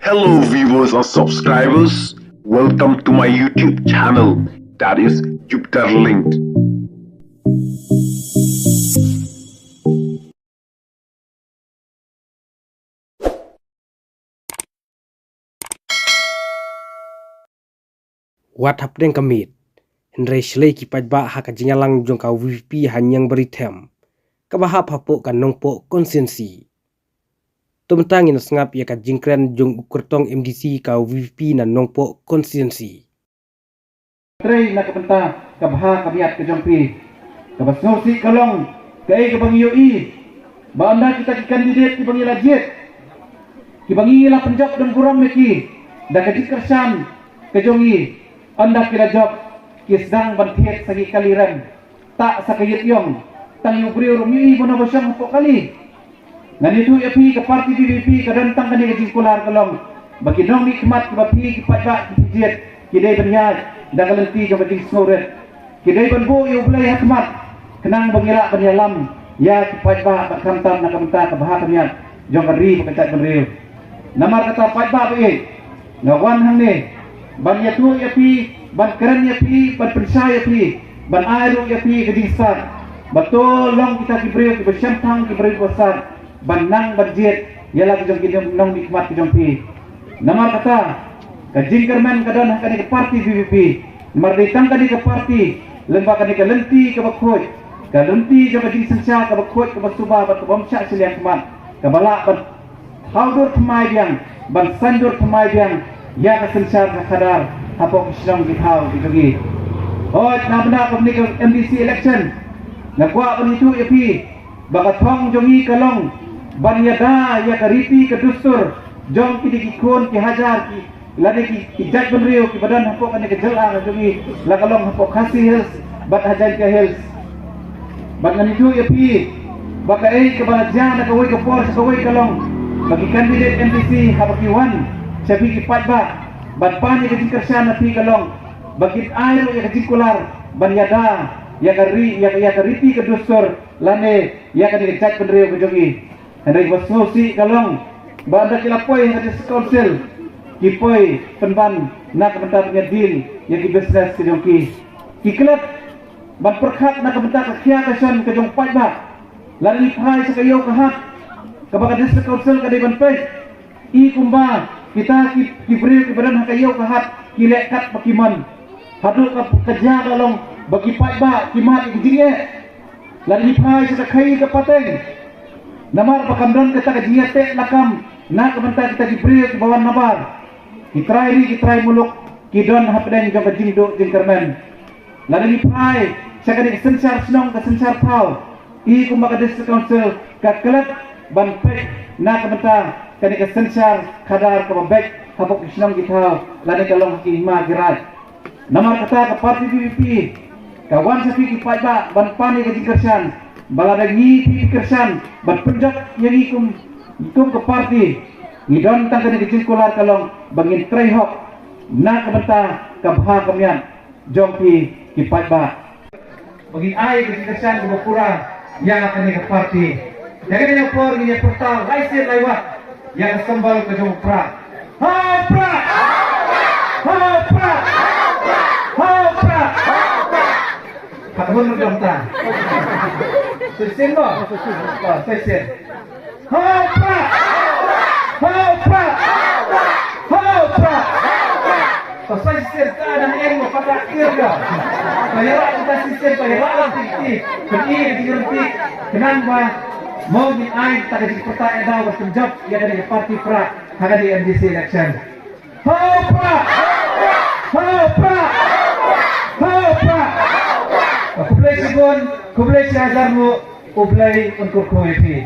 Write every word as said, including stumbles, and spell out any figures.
Hello viewers and subscribers, welcome to my YouTube channel, that is Jupiter Linked. Wat hapdeng ka miet, hynrei shlei ki paidbah ha ka jingïalang jong ka VPP ha Niangbarithem, kaba hap hapoh ka Nongpoh constituency. To mynta ngin sngap ïa ka jingkren jong u kyrtong MDC ka VPP na Nongpoh constituency. Trei na ka bynta ka bha ka miat ka jong phi. Kaba sngewsih ka long kaei kaba ngi ïohi, ba ynda kita ki candidate kiba ngi la jied, kiba ngi la pynjop don burom ïa ki da ka jingkyrshan ka jong ngi, ynda ki la jop ki sdang ban thied sa ki kali rem, tah sa ka ïit ïong. Tang ïa u briew ruh ym ïohi ba na ba shong hapoh kali. Ngan ïathuh ïa phi, ka party VPP ka don tang kane ka jingkular ka long ba ki nongmihkhmat kiba phi ki paidbah ki phi jied ki dei ban ïaid da ka lynti jong ka jingsngewrit. Ki dei ban buh ïa U Blei ha khmat khnang ba ngi lah ban ïalam ïa ki paidbah bad khamtam na ka bynta ka bha ka miat jong ka ri bad ka jaitbynriew. Namar kata paidbah ba ïeit, nga wan hangne ban ïathuh ïa phi, ban kren ïa phi, ban pynshai ïa phi, ban ai ruh ïa phi ka jingstad ba to long kita ki briew kiba shemphang, ki briew kiba stad ban nang ban jied ïa la ki jong ki nong, nongmihkhmat ki jong phi. Namar kata ka jingkyrmen ka don ha kane ka party VPP. Namar dei tang kane ka party lyngba kane ka lynti kaba khuid, ka lynti jong ka jingsynshar kaba khuid, kaba suba bad kaba ym shah shiliang khmat, kaba lah ban thaw dur thymmai biang, ban san dur thymmai biang ïa ka synshar ka khadar hapoh ki shnong ki thaw ki jong ngi. Hooid, na bynta kane ka MDC election, nga kwah ban ïathuh ïa phi ba ka thong jong ngi ka long ban ïada ïa ka riti ka dustur jong kine ki khun ki hajar ki, lane ki, ki jaitbynriew kiba don hapoh kane ka jylla ka jong ngi, la ka long hapoh Khasi Hills bad ha Jaintia Hills. Bad ngan ïathuh ïa phi ba kaei kaba la jia na kawei ka por sha kawei ka long ba ki candidate MDC haba ki wan sha phi ki paidbah ban pan ïa ka jingkyrshan na phi ka long ba kin ai ruh ïa ka jingkular ban ïada ïa ka ri, ïa ka, ïa ka riti ka dustur lane ïa kane ka jaitbynriew ka jong ngi. Hynrei kaba sngewsih ka long ba ynda ki la poi ha ka District Council, ki poi pynban na ka bynta ban ïa deal ïa ki business ki jong ki. Ki klet ban pyrkhat na ka bynta ka khia ka shon ka jong paidbah. Lada ngi phai sha ka ïew ka hat kaba ka District Council ka dei ban peit, i kumba kita ki, ki briew kiba don ha ka ïew ka hat ki leh kat ba ki mon. Haduh ka, ka jia ka long ba ki paidbah ki mad ïa ki jingeh. Lada ngi phai sha ka khaii ka pateng, namar ba kam don kata ka jingïateh lakam na ka bynta kita ki briew kiba wan nabar. Ki trai ri ki trai muluk ki don hapdeng jong ka jingduh jingkyrmen. Lada ngi phai sha kane ka synshar shnong ka synshar thaw, i kumba ka District Council ka klet ban peit na ka bynta kane ka synshar khadar kaba beit hapoh ki shnong ki thaw lane ka long ha ki hima ki raid. Namar kata ka party VPP ka wan sha phi ki paidbah ban pan ïa ka jingkyrshan ba lada ngi phi phi kyrshan ban pynjop ïa ngi kum, kum ka party, ngi don tang kane ka jingkular ka long ba ngin trei hok na ka bynta ka bha ka miat jong phi ki paidbah. Ba ngin ai ka jingkyrshan kaba pura ïa kane ka party. Ïa kane ka por ngin ïa pyrta lai sien lai wat ïa ka symbol ka jong u prah. Ha u prah! Ha u prah! Ha u prah! Ha ka hun ruh dong ta. Sa shisien mo? Oh, sa shisien. Ha u prah! Ha u prah! Ha u prah! To sa shisien, ta dang eng mo, pata kir ka. To ïa rah, ta shisien, to ïa rah lang tik tik. Pyn-i ka jingryntih khnang ba mo ngin ai ta ka jingpyrta ïa daw ba pynjop ïa kane ka party prah ha kane ka MDC election. Ha u prah! Ha u prah! Ha u prah! Khublei shibun, khublei shihajar nguh, U Blei un kyrkhu ïa phi.